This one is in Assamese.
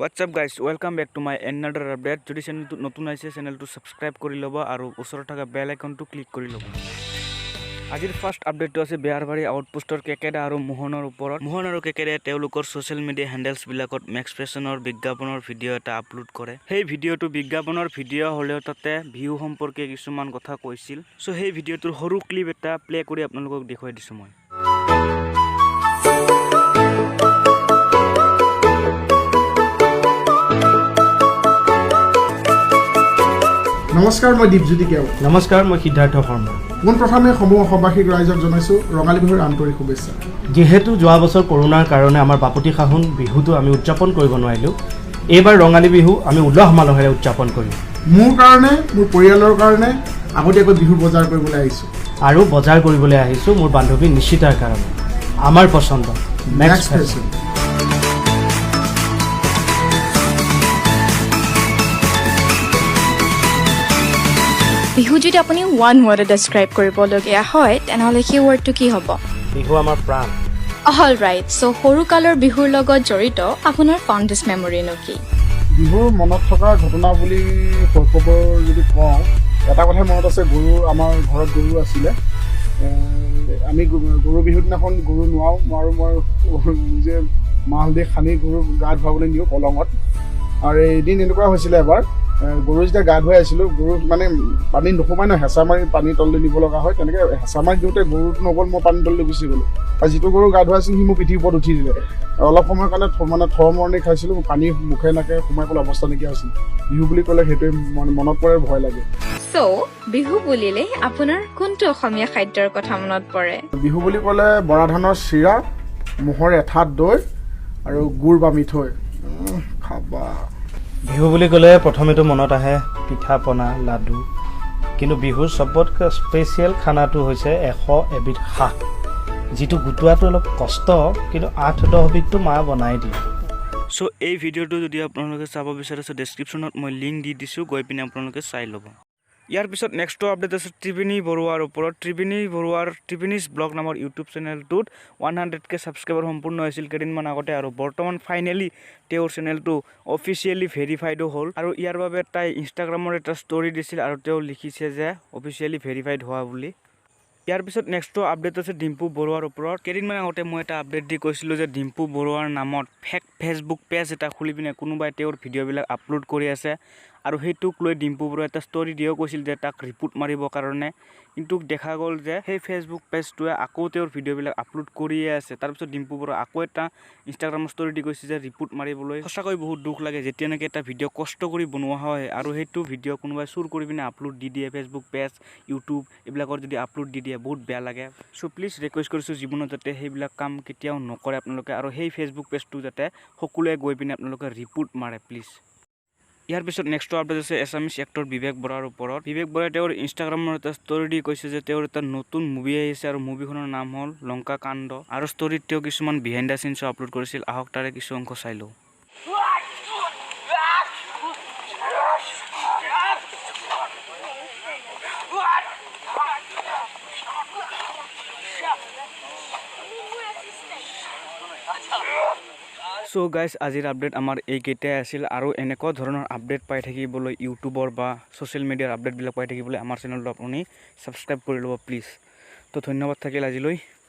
What's up guys, welcome back to my another update. যদি চেনেলটো নতুন আহিছে, চেনেলটো ছাবস্ক্ৰাইব কৰি ল'ব আৰু ওচৰত থকা বেল আইকনটো ক্লিক কৰি ল'ব। আজিৰ ফাৰ্ষ্ট আপডেটটো আছে বেহাৰবাৰী আউটপোষ্টৰ কেকেদা আৰু মোহনৰ ওপৰত। মোহন আৰু কেকেদাই তেওঁলোকৰ ছ'চিয়েল মিডিয়া হেণ্ডেলছবিলাকত মেক্স ফেশ্বনৰ বিজ্ঞাপনৰ ভিডিঅ' এটা আপলোড কৰে। সেই ভিডিঅ'টো বিজ্ঞাপনৰ ভিডিঅ' হ'লেও তাতে বিহু সম্পৰ্কে কিছুমান কথা কৈছিল। চ' সেই ভিডিঅ'টোৰ সৰু ক্লিপ এটা প্লে' কৰি আপোনালোকক দেখুৱাই দিছোঁ মই। নমস্কাৰ, মই দীপজ্যোতি কেওট। নমস্কাৰ, মই সিদ্ধাৰ্থ শৰ্মা। পোনপ্ৰথমে সমূহ অসমবাসীক ৰাইজক জনাইছোঁ ৰঙালী বিহুৰ আন্তৰিক শুভেচ্ছা। যিহেতু যোৱা বছৰ কৰোণাৰ কাৰণে আমাৰ বাপতি সাহোন বিহুটো আমি উদযাপন কৰিব নোৱাৰিলোঁ, এইবাৰ ৰঙালী বিহু আমি উলহ মালহেৰে উদযাপন কৰিম। মোৰ কাৰণে, মোৰ পৰিয়ালৰ কাৰণে আগতীয়াকৈ বিহুৰ বজাৰ কৰিবলৈ আহিছোঁ। আৰু বজাৰ কৰিবলৈ আহিছোঁ মোৰ বান্ধৱী নিশিতাৰ কাৰণে। আমাৰ পচন্দ মেক্স ফেশ্বন। বিহু যদি আপুনি ওৱান ৱৰ্ডত ডেছক্ৰাইব কৰিবলগীয়া হয়, তেনেহ'লে সেই ৱৰ্ডটো কি হ'ব? বিহু আমাৰ প্ৰাণ। অল ৰাইট, চ' সৰুকালৰ বিহুৰ লগত জড়িত আপোনাৰ ফণ্ডেষ্ট মেমৰিনো কি? বিহুৰ মনত থকা ঘটনা বুলি শৈশৱৰ যদি কওঁ, এটা কথাই মনত আছে। গৰু, আমাৰ ঘৰত গৰু আছিলে। আমি গৰু বিহুৰ দিনাখন গৰু নোৱাওঁ আৰু মই নিজে মাহ হালধি সানি গৰু গা ধুৱাবলৈ নিওঁ কলঙত। আৰু এদিন এনেকুৱা হৈছিলে এবাৰ, গৰু যেতিয়া গা ধুৱাই আছিলোঁ, গৰু মানে পানী নোসোমাই ন, হেঁচা মাৰি পানী তললৈ নিব লগা হয়। তেনেকৈ হেঁচা মাৰি দিওঁতে গৰুটো নগ'ল, মই পানী তললৈ গুচি গ'লোঁ। আৰু যিটো গৰু গা ধুৱাইছিলোঁ, সি মোৰ পিঠিৰ ওপৰত উঠি দিলে। অলপ সময়ৰ কাৰণে মানে থৰমৰণি খাইছিলোঁ, পানী মুখে নাকে সোমাই পেলাই অৱস্থা নাইকিয়া হৈছিল। বিহু বুলি ক'লে সেইটোৱে মনত পৰে, ভয় লাগে। চ' বিহু বুলিলে আপোনাৰ কোনটো অসমীয়া খাদ্যৰ কথা মনত পৰে? বিহু বুলি ক'লে বৰা ধানৰ চিৰা, ম'হৰ এঠাত দৈ আৰু গুড় বা মিঠৈ খাবা। বিহু বুলি ক'লে প্ৰথমেতো মনত আহে পিঠা পনা, লাডু। কিন্তু বিহুৰ চবতকৈ স্পেচিয়েল খানাটো হৈছে 101বিধ শাক, যিটো গোটোৱাটো অলপ কষ্ট, কিন্তু 8-10বিধটো মা বনাই দিয়ে। চ' এই ভিডিঅ'টো যদি আপোনালোকে চাব বিচাৰিছে, ডেছক্ৰিপশ্যনত মই লিংক দি দিছোঁ, গৈ পিনে আপোনালোকে চাই ল'ব। ইয়াৰ পিছত নেক্সটটো আপডেট আছে ত্ৰিবেণী বৰুৱাৰ ওপৰত। ত্ৰিবেণী বৰুৱাৰ ত্ৰিবেণীজ ব্লগ নামৰ ইউটিউব চেনেলটোত 100K subscriber সম্পূৰ্ণ হৈছিল কেইদিনমান আগতে আৰু বৰ্তমান ফাইনেলি তেওঁৰ চেনেলটো অফিচিয়েলি ভেৰিফাইডো হ'ল। আৰু ইয়াৰ বাবে তাই ইনষ্টাগ্ৰামৰ এটা ষ্টৰি দিছিল আৰু তেওঁ লিখিছে যে অফিচিয়েলি ভেৰিফাইড হোৱা বুলি। ইয়াৰ পিছত নেক্সটটো আপডেট আছে ডিম্পু বৰুৱাৰ ওপৰত। কেইদিনমান আগতে মই এটা আপডেট দি কৈছিলোঁ যে ডিম্পু বৰুৱাৰ নামত ফেক ফেচবুক পেজ এটা খুলি পিনে কোনোবাই তেওঁৰ ভিডিঅ'বিলাক আপলোড কৰি আছে আৰু সেইটোক লৈ ডিম্পু বৰুৱাই এটা ষ্টৰি দিও কৈছিল যে তাক ৰিপৰ্ট মাৰিবৰ কাৰণে। কিন্তু দেখা গ'ল যে সেই ফেচবুক পেজটোৱে আকৌ তেওঁৰ ভিডিঅ'বিলাক আপলোড কৰিয়ে আছে। তাৰপিছত ডিম্পু বৰুৱাই আকৌ এটা ইনষ্টাগ্ৰামৰ ষ্টৰি দি কৈছে যে ৰিপৰ্ট মাৰিবলৈ। সঁচাকৈ বহুত দুখ লাগে যেতিয়া নেকি এটা ভিডিঅ' কষ্ট কৰি বনোৱা হয় আৰু সেইটো ভিডিঅ' কোনোবাই চুৰ কৰি পিনে আপলোড দি দিয়ে, ফেচবুক পেজ, ইউটিউব এইবিলাকৰ যদি আপলোড দি দিয়ে, বহুত বেয়া লাগে। চ' প্লিজ ৰিকুৱেষ্ট কৰিছোঁ, জীৱনত যাতে সেইবিলাক কাম কেতিয়াও নকৰে আপোনালোকে আৰু সেই ফেচবুক পেজটো যাতে সকলোৱে গৈ পিনে আপোনালোকে ৰিপৰ্ট মাৰে প্লিজ। ইয়াৰ পিছত নেক্সটটো আপডেট আছে এছামিছ এক্টৰ বিবেক বৰাৰ ওপৰত। বিবেক বৰাই তেওঁৰ ইনষ্টাগ্ৰামৰ এটা ষ্টৰি দি কৈছে যে তেওঁৰ এটা নতুন মুভি আহিছে আৰু মুভিখনৰ নাম হ'ল লংকা কাণ্ড। আৰু ষ্টৰিত তেওঁ কিছুমান বিহাইণ্ড the চিনছো আপলোড কৰিছিল। আহক, তাৰে কিছু অংশ চাই লওঁ। চ' গাইজ, আজিৰ আপডেট আমাৰ এইকেইটাই আছিল। আৰু এনেকুৱা ধৰণৰ আপডেট পাই থাকিবলৈ, ইউটিউবৰ বা ছ'চিয়েল মিডিয়াৰ আপডেটবিলাক পাই থাকিবলৈ আমাৰ চেনেলটো আপুনি ছাবস্ক্ৰাইব কৰি ল'ব প্লিজ। তো ধন্যবাদ থাকিল আজিলৈ।